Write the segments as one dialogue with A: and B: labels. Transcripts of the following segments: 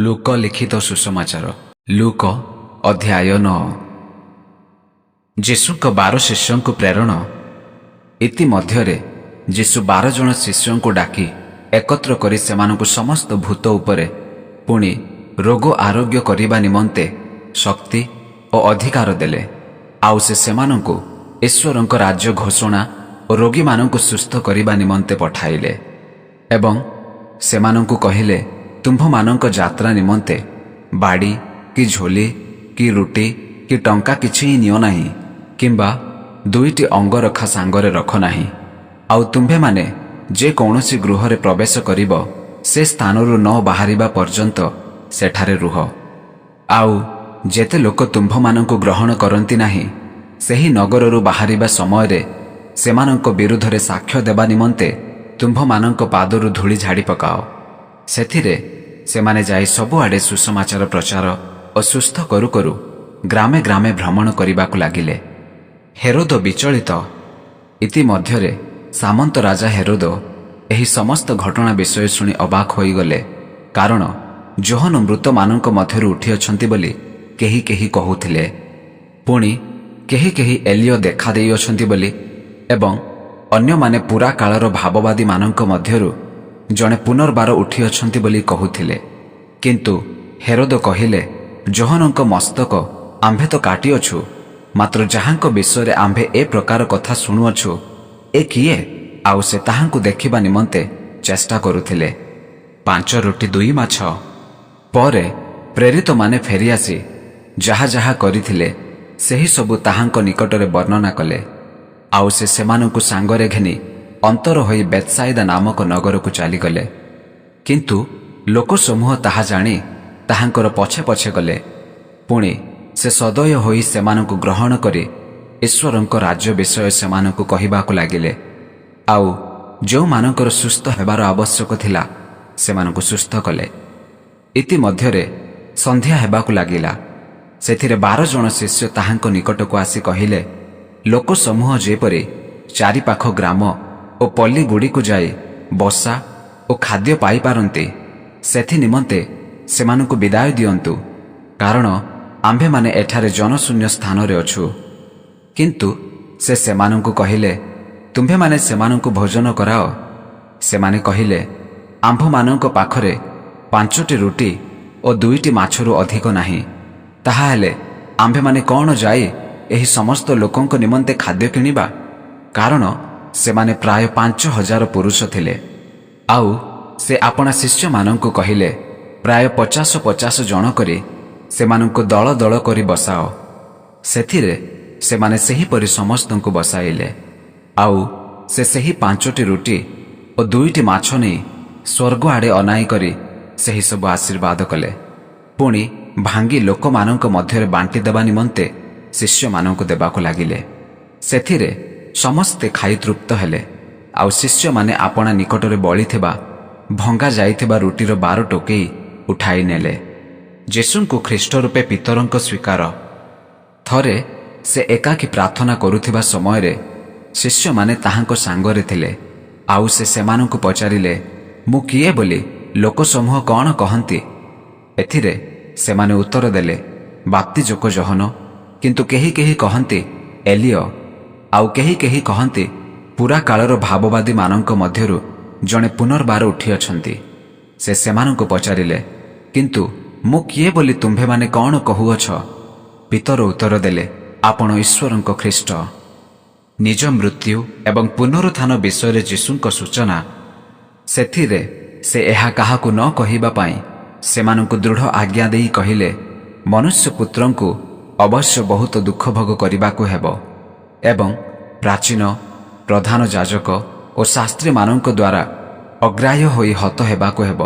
A: ଲୂକ ଲିଖିତ ସୁସମାଚାର, ଲୂକ ଅଧ୍ୟାୟ 9। ଯୀଶୁଙ୍କ 12 ଶିଷ୍ୟଙ୍କୁ ପ୍ରେରଣ। ଇତିମଧ୍ୟରେ ଯୀଶୁ 12 ଜଣ ଶିଷ୍ୟଙ୍କୁ ଡାକି ଏକତ୍ର କରି ସେମାନଙ୍କୁ ସମସ୍ତ ଭୂତ ଉପରେ, ପୁଣି ରୋଗ ଆରୋଗ୍ୟ କରିବା ନିମନ୍ତେ ଶକ୍ତି ଓ ଅଧିକାର ଦେଲେ। ଆଉ ସେ ସେମାନଙ୍କୁ ଈଶ୍ୱରଙ୍କ ରାଜ୍ୟ ଘୋଷଣା ଓ ରୋଗୀମାନଙ୍କୁ ସୁସ୍ଥ କରିବା ନିମନ୍ତେ ପଠାଇଲେ। ଏବଂ ସେମାନଙ୍କୁ କହିଲେ, ତୁମ୍ଭମାନଙ୍କ ଯାତ୍ରା ନିମନ୍ତେ ବାଡ଼ି କି ଝୋଲି କି ରୁଟି କି ଟଙ୍କା କିଛି ହିଁ ନିଅ ନାହିଁ କିମ୍ବା ଦୁଇଟି ଅଙ୍ଗରଖା ସାଙ୍ଗରେ ରଖ ନାହିଁ। ଆଉ ତୁମ୍ଭେମାନେ ଯେ କୌଣସି ଗୃହରେ ପ୍ରବେଶ କରିବ, ସେ ସ୍ଥାନରୁ ନ ବାହାରିବା ପର୍ଯ୍ୟନ୍ତ ସେଠାରେ ରୁହ। ଆଉ ଯେତେ ଲୋକ ତୁମ୍ଭମାନଙ୍କୁ ଗ୍ରହଣ କରନ୍ତି ନାହିଁ, ସେହି ନଗରରୁ ବାହାରିବା ସମୟରେ ସେମାନଙ୍କ ବିରୁଦ୍ଧରେ ସାକ୍ଷ୍ୟ ଦେବା ନିମନ୍ତେ ତୁମ୍ଭମାନଙ୍କ ପାଦରୁ ଧୂଳି ଝାଡ଼ି ପକାଅ। ସେଥିରେ ସେମାନେ ଯାଇ ସବୁଆଡ଼େ ସୁସମାଚାର ପ୍ରଚାର ଓ ସୁସ୍ଥ କରୁ କରୁ ଗ୍ରାମେ ଗ୍ରାମେ ଭ୍ରମଣ କରିବାକୁ ଲାଗିଲେ। ହେରୋଦ ବିଚଳିତ। ଇତିମଧ୍ୟରେ ସାମନ୍ତ ରାଜା ହେରୋଦ ଏହି ସମସ୍ତ ଘଟଣା ବିଷୟ ଶୁଣି ଅବାକ୍ ହୋଇଗଲେ, କାରଣ ଯୋହନ ମୃତମାନଙ୍କ ମଧ୍ୟରୁ ଉଠିଅଛନ୍ତି ବୋଲି କେହି କେହି କହୁଥିଲେ, ପୁଣି କେହି କେହି ଏଲିୟ ଦେଖା ଦେଇଅଛନ୍ତି ବୋଲି ଏବଂ ଅନ୍ୟମାନେ ପୁରା କାଳର ଭାବବାଦୀମାନଙ୍କ ମଧ୍ୟରୁ ଜଣେ ପୁନର୍ବାର ଉଠିଅଛନ୍ତି ବୋଲି କହୁଥିଲେ। କିନ୍ତୁ ହେରୋଦ କହିଲେ, ଯୋହନଙ୍କ ମସ୍ତକ ଆମ୍ଭେ ତ କାଟିଅଛୁ, ମାତ୍ର ଯାହାଙ୍କ ବିଷୟରେ ଆମ୍ଭେ ଏ ପ୍ରକାର କଥା ଶୁଣୁଅଛୁ, ଏ କିଏ? ଆଉ ସେ ତାହାଙ୍କୁ ଦେଖିବା ନିମନ୍ତେ ଚେଷ୍ଟା କରୁଥିଲେ। ପାଞ୍ଚ ରୁଟି ଦୁଇ ମାଛ। ପରେ ପ୍ରେରିତମାନେ ଫେରିଆସି ଯାହା ଯାହା କରିଥିଲେ, ସେହି ସବୁ ତାହାଙ୍କ ନିକଟରେ ବର୍ଣ୍ଣନା କଲେ। ଆଉ ସେ ସେମାନଙ୍କୁ ସାଙ୍ଗରେ ଘେନି ଅନ୍ତର ହୋଇ ବେତ୍ସାଇଦା ନାମକ ନଗରକୁ ଚାଲିଗଲେ। କିନ୍ତୁ ଲୋକସମୂହ ତାହା ଜାଣି ତାହାଙ୍କର ପଛେ ପଛେ ଗଲେ। ପୁଣି ସେ ସଦୟ ହୋଇ ସେମାନଙ୍କୁ ଗ୍ରହଣ କରି ଈଶ୍ୱରଙ୍କ ରାଜ୍ୟ ବିଷୟ ସେମାନଙ୍କୁ କହିବାକୁ ଲାଗିଲେ। ଆଉ ଯେଉଁମାନଙ୍କର ସୁସ୍ଥ ହେବାର ଆବଶ୍ୟକ ଥିଲା, ସେମାନଙ୍କୁ ସୁସ୍ଥ କଲେ। ଇତିମଧ୍ୟରେ ସନ୍ଧ୍ୟା ହେବାକୁ ଲାଗିଲା। ସେଥିରେ 12 ଜଣ ଶିଷ୍ୟ ତାହାଙ୍କ ନିକଟକୁ ଆସି କହିଲେ, ଲୋକସମୂହ ଯେପରି ଚାରିପାଖ ଗ୍ରାମ ଓ ପଲ୍ଲୀଗୁଡ଼ିକୁ ଯାଇ ବସା ଓ ଖାଦ୍ୟ ପାଇପାରନ୍ତି, ସେଥି ନିମନ୍ତେ ସେମାନଙ୍କୁ ବିଦାୟ ଦିଅନ୍ତୁ, କାରଣ ଆମ୍ଭେମାନେ ଏଠାରେ ଜନଶୂନ୍ୟ ସ୍ଥାନରେ ଅଛୁ। କିନ୍ତୁ ସେ ସେମାନଙ୍କୁ କହିଲେ, ତୁମ୍ଭେମାନେ ସେମାନଙ୍କୁ ଭୋଜନ କରାଅ। ସେମାନେ କହିଲେ, ଆମ୍ଭମାନଙ୍କ ପାଖରେ ପାଞ୍ଚଟି ରୁଟି ଓ ଦୁଇଟି ମାଛରୁ ଅଧିକ ନାହିଁ। ତାହାହେଲେ ଆମ୍ଭେମାନେ କ'ଣ ଯାଇ ଏହି ସମସ୍ତ ଲୋକଙ୍କ ନିମନ୍ତେ ଖାଦ୍ୟ କିଣିବା? କାରଣ ସେମାନେ ପ୍ରାୟ 5000 ପୁରୁଷ ଥିଲେ। ଆଉ ସେ ଆପଣା ଶିଷ୍ୟମାନଙ୍କୁ କହିଲେ, ପ୍ରାୟ 50 50 ଜଣ କରି ସେମାନଙ୍କୁ ଦଳ ଦଳ କରି ବସାଅ। ସେଥିରେ ସେମାନେ ସେହିପରି ସମସ୍ତଙ୍କୁ ବସାଇଲେ। ଆଉ ସେ ସେହି ପାଞ୍ଚଟି ରୁଟି ଓ ଦୁଇଟି ମାଛ ନେଇ ସ୍ୱର୍ଗ ଆଡ଼େ ଅନାଇ କରି ସେହି ସବୁ ଆଶୀର୍ବାଦ କଲେ। ପୁଣି ଭାଙ୍ଗି ଲୋକମାନଙ୍କ ମଧ୍ୟରେ ବାଣ୍ଟି ଦେବା ନିମନ୍ତେ ଶିଷ୍ୟମାନଙ୍କୁ ଦେବାକୁ ଲାଗିଲେ। ସେଥିରେ ସମସ୍ତେ ଖାଇ ତୃପ୍ତ ହେଲେ। ଆଉ ଶିଷ୍ୟମାନେ ଆପଣା ନିକଟରେ ବଳିଥିବା ଭଙ୍ଗା ଯାଇଥିବା ରୁଟିର 12 ଟୋକେଇ ଉଠାଇ ନେଲେ। ଯୀଶୁଙ୍କୁ ଖ୍ରୀଷ୍ଟ ରୂପେ ପିତରଙ୍କ ସ୍ୱୀକାର। ଥରେ ସେ ଏକାକୀ ପ୍ରାର୍ଥନା କରୁଥିବା ସମୟରେ ଶିଷ୍ୟମାନେ ତାହାଙ୍କ ସାଙ୍ଗରେ ଥିଲେ। ଆଉ ସେ ସେମାନଙ୍କୁ ପଚାରିଲେ, ମୁଁ କିଏ ବୋଲି ଲୋକସମୂହ କ'ଣ କହନ୍ତି? ଏଥିରେ ସେମାନେ ଉତ୍ତର ଦେଲେ, ବାପ୍ତିଜକ ଯୋହନ, କିନ୍ତୁ କେହି କେହି କହନ୍ତି ଏଲିୟ, ଆଉ କେହି କେହି କହନ୍ତି ପୁରା କାଳର ଭାବବାଦୀମାନଙ୍କ ମଧ୍ୟରୁ ଜଣେ ପୁନର୍ବାର ଉଠିଅଛନ୍ତି। ସେ ସେମାନଙ୍କୁ ପଚାରିଲେ, କିନ୍ତୁ ମୁଁ କିଏ ବୋଲି ତୁମ୍ଭେମାନେ କ'ଣ କହୁଅଛ? ପିତର ଉତ୍ତର ଦେଲେ, ଆପଣ ଈଶ୍ୱରଙ୍କ ଖ୍ରୀଷ୍ଟ। ନିଜ ମୃତ୍ୟୁ ଏବଂ ପୁନରୁତ୍ଥାନ ବିଷୟରେ ଯୀଶୁଙ୍କ ସୂଚନା। ସେଥିରେ ସେ ଏହା କାହାକୁ ନ କହିବା ପାଇଁ ସେମାନଙ୍କୁ ଦୃଢ଼ ଆଜ୍ଞା ଦେଇ କହିଲେ, ମନୁଷ୍ୟପୁତ୍ରଙ୍କୁ ଅବଶ୍ୟ ବହୁତ ଦୁଃଖ ଭୋଗ କରିବାକୁ ହେବ ଏବଂ ପ୍ରାଚୀନ, ପ୍ରଧାନ ଯାଜକ ଓ ଶାସ୍ତ୍ରୀମାନଙ୍କ ଦ୍ୱାରା ଅଗ୍ରାହ୍ୟ ହୋଇ ହତ ହେବାକୁ ହେବ,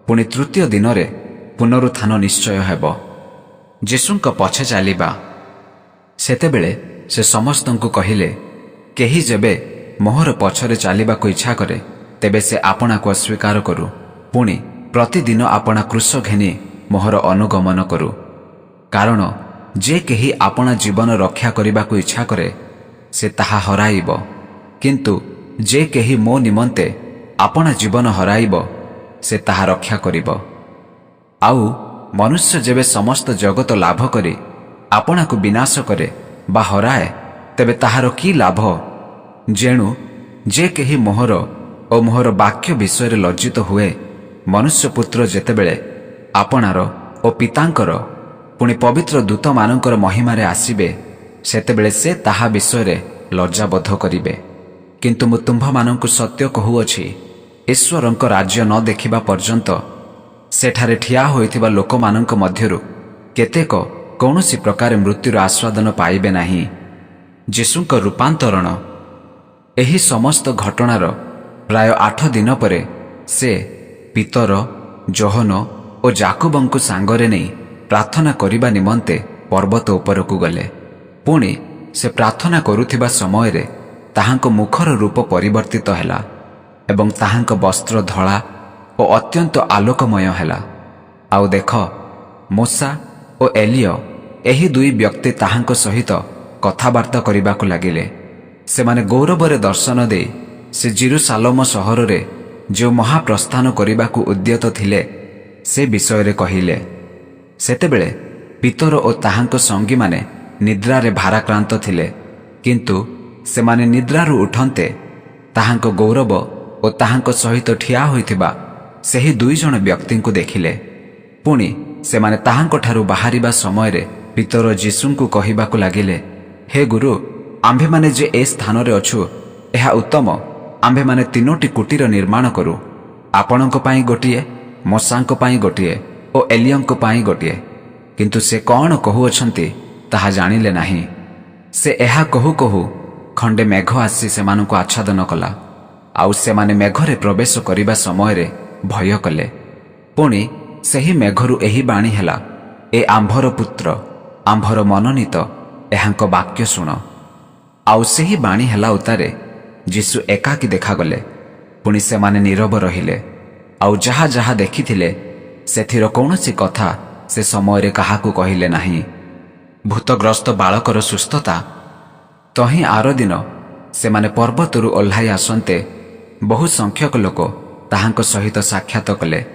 A: ପୁଣି ତୃତୀୟ ଦିନରେ ପୁନରୁତ୍ଥାନ ନିଶ୍ଚୟ ହେବ। ଯୀଶୁଙ୍କ ପଛେ ଚାଲିବା। ସେତେବେଳେ ସେ ସମସ୍ତଙ୍କୁ କହିଲେ, କେହି ଯେବେ ମୋହର ପଛରେ ଚାଲିବାକୁ ଇଚ୍ଛା କରେ, ତେବେ ସେ ଆପଣାକୁ ଅସ୍ୱୀକାର କରୁ, ପୁଣି ପ୍ରତିଦିନ ଆପଣା କ୍ରୁଶ ଘେନି ମୋହର ଅନୁଗମନ କରୁ। କାରଣ ଯେ କେହି ଆପଣା ଜୀବନ ରକ୍ଷା କରିବାକୁ ଇଚ୍ଛା କରେ, ସେ ତାହା ହରାଇବ, କିନ୍ତୁ ଯେ କେହି ମୋ ନିମନ୍ତେ ଆପଣା ଜୀବନ ହରାଇବ, ସେ ତାହା ରକ୍ଷା କରିବ। ଆଉ ମନୁଷ୍ୟ ଯେବେ ସମସ୍ତ ଜଗତ ଲାଭ କରି ଆପଣାକୁ ବିନାଶ କରେ ବା ହରାଏ, ତେବେ ତାହାର କି ଲାଭ? ଯେଣୁ ଯେ କେହି ମୋହର ଓ ମୋହର ବାକ୍ୟ ବିଷୟରେ ଲଜ୍ଜିତ ହୁଏ, ମନୁଷ୍ୟପୁତ୍ର ଯେତେବେଳେ ଆପଣାର ଓ ପିତାଙ୍କର ପୁଣି ପବିତ୍ର ଦୂତମାନଙ୍କର ମହିମାରେ ଆସିବେ, ସେତେବେଳେ ସେ ତାହା ବିଷୟରେ ଲଜ୍ଜାବୋଧ କରିବେ। କିନ୍ତୁ ମୁଁ ତୁମ୍ଭମାନଙ୍କୁ ସତ୍ୟ କହୁଅଛି, ଈଶ୍ୱରଙ୍କ ରାଜ୍ୟ ନ ଦେଖିବା ପର୍ଯ୍ୟନ୍ତ ସେଠାରେ ଠିଆ ହୋଇଥିବା ଲୋକମାନଙ୍କ ମଧ୍ୟରୁ କେତେକ କୌଣସି ପ୍ରକାରେ ମୃତ୍ୟୁର ଆସ୍ୱାଦନ ପାଇବେ ନାହିଁ। ଯୀଶୁଙ୍କ ରୂପାନ୍ତରଣ। ଏହି ସମସ୍ତ ଘଟଣାର ପ୍ରାୟ 8 ଦିନ ପରେ ସେ ପିତର, ଯୋହନ ଓ ଜାକୁବଙ୍କୁ ସାଙ୍ଗରେ ନେଇ ପ୍ରାର୍ଥନା କରିବା ନିମନ୍ତେ ପର୍ବତ ଉପରକୁ ଗଲେ। ପୁଣି ସେ ପ୍ରାର୍ଥନା କରୁଥିବା ସମୟରେ ତାହାଙ୍କ ମୁଖର ରୂପ ପରିବର୍ତ୍ତିତ ହେଲା ଏବଂ ତାହାଙ୍କ ବସ୍ତ୍ର ଧଳା ଓ ଅତ୍ୟନ୍ତ ଆଲୋକମୟ ହେଲା। ଆଉ ଦେଖ, ମୋଶା ଓ ଏଲିୟ ଏହି ଦୁଇ ବ୍ୟକ୍ତି ତାହାଙ୍କ ସହିତ କଥାବାର୍ତ୍ତା କରିବାକୁ ଲାଗିଲେ। ସେମାନେ ଗୌରବରେ ଦର୍ଶନ ଦେଇ ସେ ଜିରୁସାଲମ ସହରରେ ଯେଉଁ ମହାପ୍ରସ୍ଥାନ କରିବାକୁ ଉଦ୍ୟତ ଥିଲେ, ସେ ବିଷୟରେ କହିଲେ। ସେତେବେଳେ ପିତର ଓ ତାହାଙ୍କ ସଙ୍ଗୀମାନେ ନିଦ୍ରାରେ ଭାରାକ୍ରାନ୍ତ ଥିଲେ। କିନ୍ତୁ ସେମାନେ ନିଦ୍ରାରୁ ଉଠନ୍ତେ ତାହାଙ୍କ ଗୌରବ ଓ ତାହାଙ୍କ ସହିତ ଠିଆ ହୋଇଥିବା ସେହି ଦୁଇ ଜଣ ବ୍ୟକ୍ତିଙ୍କୁ ଦେଖିଲେ। ପୁଣି ସେମାନେ ତାହାଙ୍କଠାରୁ ବାହାରିବା ସମୟରେ ପିତର ଯୀଶୁଙ୍କୁ କହିବାକୁ ଲାଗିଲେ, "ହେ ଗୁରୁ, ଆମ୍ଭେମାନେ ଯେ ଏ ସ୍ଥାନରେ ଅଛୁ, ଏହା ଉତ୍ତମ। ଆମ୍ଭେମାନେ ତିନୋଟି କୁଟୀର ନିର୍ମାଣ କରୁ, ଆପଣଙ୍କ ପାଇଁ ଗୋଟିଏ, ମୋଶାଙ୍କ ପାଇଁ ଗୋଟିଏ ଓ ଏଲିୟଙ୍କ ପାଇଁ ଗୋଟିଏ।" କିନ୍ତୁ ସେ କ'ଣ କହୁଅଛନ୍ତି, ତାହା ଜାଣିଲେ ନାହିଁ। ସେ ଏହା କହୁ କହୁ ଖଣ୍ଡେ ମେଘ ଆସି ସେମାନଙ୍କୁ ଆଚ୍ଛାଦନ କଲା। ଆଉ ସେମାନେ ମେଘରେ ପ୍ରବେଶ କରିବା ସମୟରେ ଭୟ କଲେ। ପୁଣି ସେହି ମେଘରୁ ଏହି ବାଣୀ ହେଲା, "ଏ ଆମ୍ଭର ପୁତ୍ର, ଆମ୍ଭର ମନୋନୀତ, ଏହାଙ୍କ ବାକ୍ୟ ଶୁଣ।" ଆଉ ସେହି ବାଣୀ ହେଲା ଉତ୍ତାରେ ଯୀଶୁ ଏକାକୀ ଦେଖାଗଲେ। ପୁଣି ସେମାନେ ନୀରବ ରହିଲେ। ଆଉ ଯାହା ଯାହା ଦେଖିଥିଲେ, ସେଥିର କୌଣସି କଥା ସେ ସମୟରେ କାହାକୁ କହିଲେ ନାହିଁ। ଭୂତଗ୍ରସ୍ତ ବାଳକର ସୁସ୍ଥତା। ତହିଁ ଆରଦିନ ସେମାନେ ପର୍ବତରୁ ଓହ୍ଲାଇ ଆସନ୍ତେ ବହୁ ସଂଖ୍ୟକ ଲୋକ ତାହାଙ୍କ ସହିତ ସାକ୍ଷାତ କଲେ।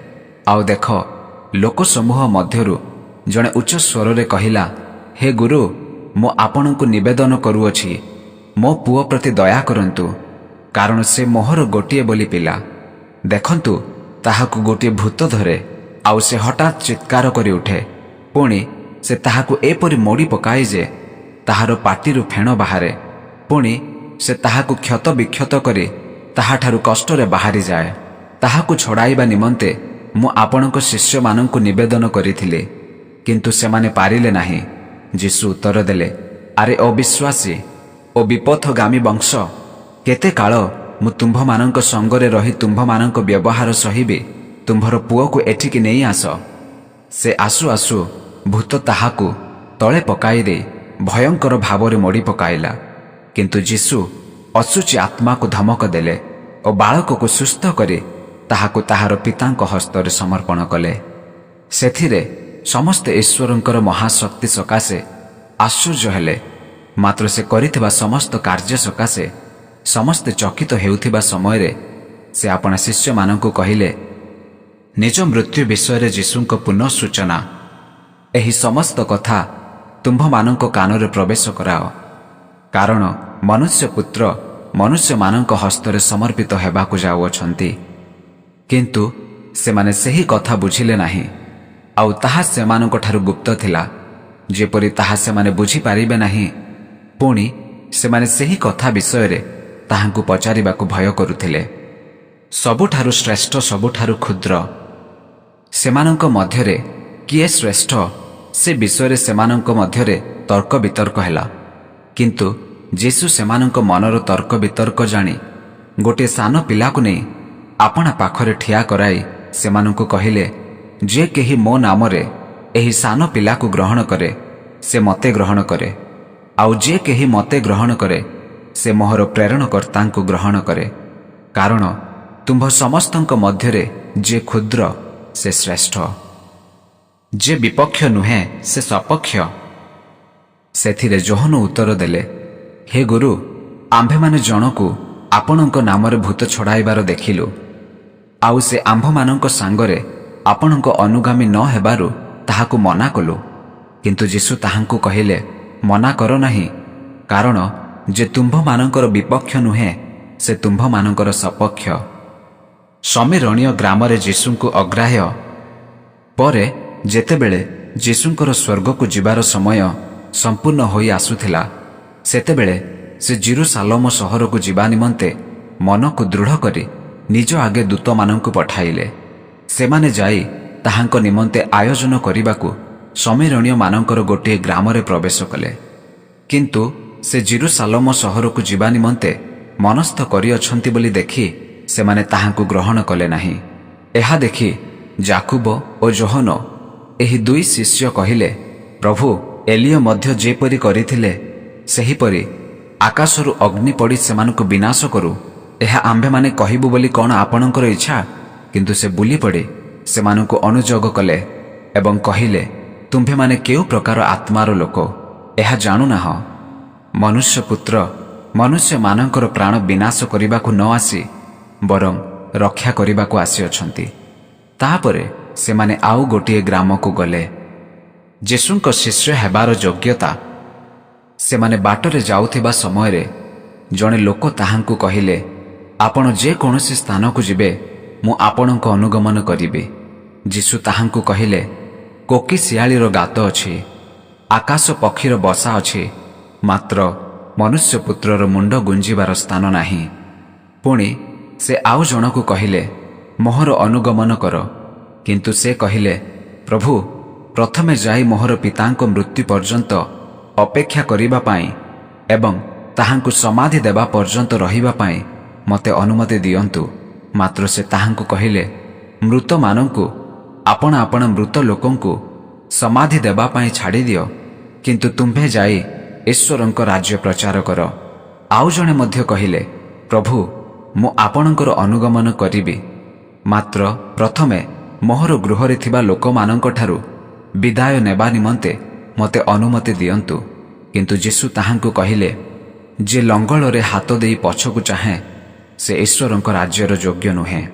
A: ଆଉ ଦେଖ, ଲୋକସମୂହ ମଧ୍ୟରୁ ଜଣେ ଉଚ୍ଚ ସ୍ୱରରେ କହିଲା, "ହେ ଗୁରୁ, ମୁଁ ଆପଣଙ୍କୁ ନିବେଦନ କରୁଅଛି, ମୋ ପୁଅ ପ୍ରତି ଦୟା କରନ୍ତୁ, କାରଣ ସେ ମୋହର ଗୋଟିଏ ବୋଲି ପିଲା। ଦେଖନ୍ତୁ, ତାହାକୁ ଗୋଟିଏ ଭୂତ ଧରେ, ଆଉ ସେ ହଠାତ୍ ଚିତ୍କାର କରି ଉଠେ। ପୁଣି ସେ ତାହାକୁ ଏପରି ମୋଡ଼ି ପକାଏ ଯେ ତାହାର ପାଟିରୁ ଫେଣ ବାହାରେ। ପୁଣି ସେ ତାହାକୁ କ୍ଷତ ବିକ୍ଷତ କରି ତାହାଠାରୁ କଷ୍ଟରେ ବାହାରିଯାଏ। ତାହାକୁ ଛଡ଼ାଇବା ନିମନ୍ତେ ମୁଁ ଆପଣଙ୍କ ଶିଷ୍ୟମାନଙ୍କୁ ନିବେଦନ କରିଥିଲି, କିନ୍ତୁ ସେମାନେ ପାରିଲେ ନାହିଁ।" ଯୀଶୁ ଉତ୍ତର ଦେଲେ, "ଆରେ ଅବିଶ୍ୱାସୀ ଓ ବିପଥଗାମୀ ବଂଶ, କେତେ କାଳ ମୁଁ ତୁମ୍ଭମାନଙ୍କ ସଙ୍ଗରେ ରହି ତୁମ୍ଭମାନଙ୍କ ବ୍ୟବହାର ସହିବି? ତୁମ୍ଭର ପୁଅକୁ ଏଠିକି ନେଇ ଆସ।" ସେ ଆସୁ ଆସୁ ଭୂତ ତାହାକୁ ତଳେ ପକାଇ ଦେଇ ଭୟଙ୍କର ଭାବରେ ମୋଡ଼ି ପକାଇଲା। କିନ୍ତୁ ଯୀଶୁ ଅଶୁଚି ଆତ୍ମାକୁ ଧମକ ଦେଲେ ଓ ବାଳକକୁ ସୁସ୍ଥ କରି ତାହାକୁ ତାହାର ପିତାଙ୍କ ହସ୍ତରେ ସମର୍ପଣ କଲେ। ସେଥିରେ ସମସ୍ତେ ଈଶ୍ୱରଙ୍କର ମହାଶକ୍ତି ସକାଶେ ଆଶ୍ଚର୍ଯ୍ୟ ହେଲେ। ମାତ୍ର ସେ କରିଥିବା ସମସ୍ତ କାର୍ଯ୍ୟ ସକାଶେ ସମସ୍ତେ ଚକିତ ହେଉଥିବା ସମୟରେ ସେ ଆପଣା ଶିଷ୍ୟମାନଙ୍କୁ କହିଲେ। ନିଜ ମୃତ୍ୟୁ ବିଷୟରେ ଯୀଶୁଙ୍କ ପୁନଃ ସୂଚନା। "ଏହି ସମସ୍ତ କଥା ତୁମ୍ଭମାନଙ୍କ କାନରେ ପ୍ରବେଶ କରାଅ, କାରଣ ମନୁଷ୍ୟ ପୁତ୍ର ମନୁଷ୍ୟମାନଙ୍କ ହସ୍ତରେ ସମର୍ପିତ ହେବାକୁ ଯାଉଅଛନ୍ତି।" କିନ୍ତୁ ସେମାନେ ସେହି କଥା ବୁଝିଲେ ନାହିଁ, ଆଉ ତାହା ସେମାନଙ୍କଠାରୁ ଗୁପ୍ତ ଥିଲା, ଯେପରି ତାହା ସେମାନେ ବୁଝିପାରିବେ ନାହିଁ। ପୁଣି ସେମାନେ ସେହି କଥା ବିଷୟରେ ତାହାଙ୍କୁ ପଚାରିବାକୁ ଭୟ କରୁଥିଲେ। ସବୁଠାରୁ ଶ୍ରେଷ୍ଠ, ସବୁଠାରୁ କ୍ଷୁଦ୍ର। ସେମାନଙ୍କ ମଧ୍ୟରେ କିଏ ଶ୍ରେଷ୍ଠ, ସେ ବିଷୟରେ ସେମାନଙ୍କ ମଧ୍ୟରେ ତର୍କ ବିତର୍କ ହେଲା। କିନ୍ତୁ ଯୀଶୁ ସେମାନଙ୍କ ମନର ତର୍କ ବିତର୍କ ଜାଣି ଗୋଟିଏ ସାନ ପିଲାକୁ ନେଇ ଆପଣା ପାଖରେ ଠିଆ କରାଇ ସେମାନଙ୍କୁ କହିଲେ, "ଯେ କେହି ମୋ ନାମରେ ଏହି ସାନ ପିଲାକୁ ଗ୍ରହଣ କରେ, ସେ ମୋତେ ଗ୍ରହଣ କରେ। ଆଉ ଯେ କେହି ମୋତେ ଗ୍ରହଣ କରେ, ସେ ମୋହର ପ୍ରେରଣକର୍ତ୍ତାଙ୍କୁ ଗ୍ରହଣ କରେ। କାରଣ ତୁମ୍ଭ ସମସ୍ତଙ୍କ ମଧ୍ୟରେ ଯେ କ୍ଷୁଦ୍ର, ସେ ଶ୍ରେଷ୍ଠ।" ଯେ ବିପକ୍ଷ ନୁହେଁ, ସେ ସପକ୍ଷ। ସେଥିରେ ଯୋହନ ଉତ୍ତର ଦେଲେ, "ହେ ଗୁରୁ, ଆମ୍ଭେମାନେ ଜଣକୁ ଆପଣଙ୍କ ନାମରେ ଭୂତ ଛଡ଼ାଇବାର ଦେଖିଲୁ, ଆଉ ସେ ଆମ୍ଭମାନଙ୍କ ସାଙ୍ଗରେ ଆପଣଙ୍କ ଅନୁଗାମୀ ନ ହେବାରୁ ତାହାକୁ ମନା କଲୁ। କିନ୍ତୁ ଯୀଶୁ ତାହାଙ୍କୁ କହିଲେ, ମନା କର ନାହିଁ, କାରଣ ଯେ ତୁମ୍ଭମାନଙ୍କର ବିପକ୍ଷ ନୁହେଁ, ସେ ତୁମ୍ଭମାନଙ୍କର ସପକ୍ଷ। ଶମିରୋଣୀୟ ଗ୍ରାମରେ ଯୀଶୁଙ୍କୁ ଅଗ୍ରାହ୍ୟ। ପରେ ଯେତେବେଳେ ଯୀଶୁଙ୍କର ସ୍ୱର୍ଗକୁ ଯିବାର ସମୟ ସମ୍ପୂର୍ଣ୍ଣ ହୋଇ ଆସୁଥିଲା, ସେତେବେଳେ ସେ ଯିରୂଶାଲମ ସହରକୁ ଯିବା ନିମନ୍ତେ ମନକୁ ଦୃଢ଼ କରି ନିଜ ଆଗେ ଦୂତମାନଙ୍କୁ ପଠାଇଲେ। ସେମାନେ ଯାଇ ତାହାଙ୍କ ନିମନ୍ତେ ଆୟୋଜନ କରିବାକୁ ଶମିରୋଣୀୟମାନଙ୍କର ଗୋଟିଏ ଗ୍ରାମରେ ପ୍ରବେଶ କଲେ। କିନ୍ତୁ ସେ ଯିରୂଶାଲମ ସହରକୁ ଯିବା ନିମନ୍ତେ ମନସ୍ଥ କରିଅଛନ୍ତି ବୋଲି ଦେଖି ସେମାନେ ତାହାଙ୍କୁ ଗ୍ରହଣ କଲେ ନାହିଁ। ଏହା ଦେଖି ଯାକୁବ ଓ ଯୋହନ, ଏହି ଦୁଇ ଶିଷ୍ୟ କହିଲେ, ପ୍ରଭୁ, ଏଲିୟ ମଧ୍ୟ ଯେପରି କରିଥିଲେ, ସେହିପରି ଆକାଶରୁ ଅଗ୍ନି ପଡ଼ି ସେମାନଙ୍କୁ ବିନାଶ କରୁ, ଏହା ଆମ୍ଭେମାନେ କହିବୁ ବୋଲି କ'ଣ ଆପଣଙ୍କର ଇଚ୍ଛା? କିନ୍ତୁ ସେ ବୁଲିପଡ଼ି ସେମାନଙ୍କୁ ଅନୁଯୋଗ କଲେ ଏବଂ କହିଲେ, ତୁମ୍ଭେମାନେ କେଉଁ ପ୍ରକାର ଆତ୍ମାର ଲୋକ, ଏହା ଜାଣୁନାହଁ। ମନୁଷ୍ୟପୁତ୍ର ମନୁଷ୍ୟମାନଙ୍କର ପ୍ରାଣ ବିନାଶ କରିବାକୁ ନ ଆସି ବରଂ ରକ୍ଷା କରିବାକୁ ଆସିଅଛନ୍ତି। ତାପରେ ସେମାନେ ଆଉ ଗୋଟିଏ ଗ୍ରାମକୁ ଗଲେ। ଯୀଶୁଙ୍କ ଶିଷ୍ୟ ହେବାର ଯୋଗ୍ୟତା। ସେମାନେ ବାଟରେ ଯାଉଥିବା ସମୟରେ ଜଣେ ଲୋକ ତାହାଙ୍କୁ କହିଲେ, ଆପଣ ଯେକୌଣସି ସ୍ଥାନକୁ ଯିବେ, ମୁଁ ଆପଣଙ୍କ ଅନୁଗମନ କରିବି। ଯୀଶୁ ତାହାଙ୍କୁ କହିଲେ, କୋକିଶିଆଳିର ଗାତ ଅଛି, ଆକାଶ ପକ୍ଷୀର ବସା ଅଛି, ମାତ୍ର ମନୁଷ୍ୟପୁତ୍ରର ମୁଣ୍ଡ ଗୁଞ୍ଜିବାର ସ୍ଥାନ ନାହିଁ। ପୁଣି ସେ ଆଉ ଜଣକୁ କହିଲେ, ମୋହର ଅନୁଗମନ କର। କିନ୍ତୁ ସେ କହିଲେ, ପ୍ରଭୁ, ପ୍ରଥମେ ଯାଇ ମୋହର ପିତାଙ୍କ ମୃତ୍ୟୁ ପର୍ଯ୍ୟନ୍ତ ଅପେକ୍ଷା କରିବା ପାଇଁ ଏବଂ ତାହାଙ୍କୁ ସମାଧି ଦେବା ପର୍ଯ୍ୟନ୍ତ ରହିବା ପାଇଁ ମୋତେ ଅନୁମତି ଦିଅନ୍ତୁ। ମାତ୍ର ସେ ତାହାଙ୍କୁ କହିଲେ, ମୃତମାନଙ୍କୁ ଆପଣା ଆପଣା ମୃତ ଲୋକଙ୍କୁ ସମାଧି ଦେବା ପାଇଁ ଛାଡ଼ିଦିଅ, କିନ୍ତୁ ତୁମ୍ଭେ ଯାଇ ଈଶ୍ୱରଙ୍କ ରାଜ୍ୟ ପ୍ରଚାର କର। ଆଉ ଜଣେ ମଧ୍ୟ କହିଲେ, ପ୍ରଭୁ, ମୁଁ ଆପଣଙ୍କର ଅନୁଗମନ କରିବି, ମାତ୍ର ପ୍ରଥମେ ମୋହର ଗୃହରେ ଥିବା ଲୋକମାନଙ୍କଠାରୁ ବିଦାୟ ନେବା ନିମନ୍ତେ ମୋତେ ଅନୁମତି ଦିଅନ୍ତୁ। କିନ୍ତୁ ଯୀଶୁ ତାହାଙ୍କୁ କହିଲେ, ଯେ ଲଙ୍ଗଳରେ ହାତ ଦେଇ ପଛକୁ ଚାହେଁ, ସେ ଈଶ୍ୱରଙ୍କ ରାଜ୍ୟର ଯୋଗ୍ୟ ନୁହେଁ।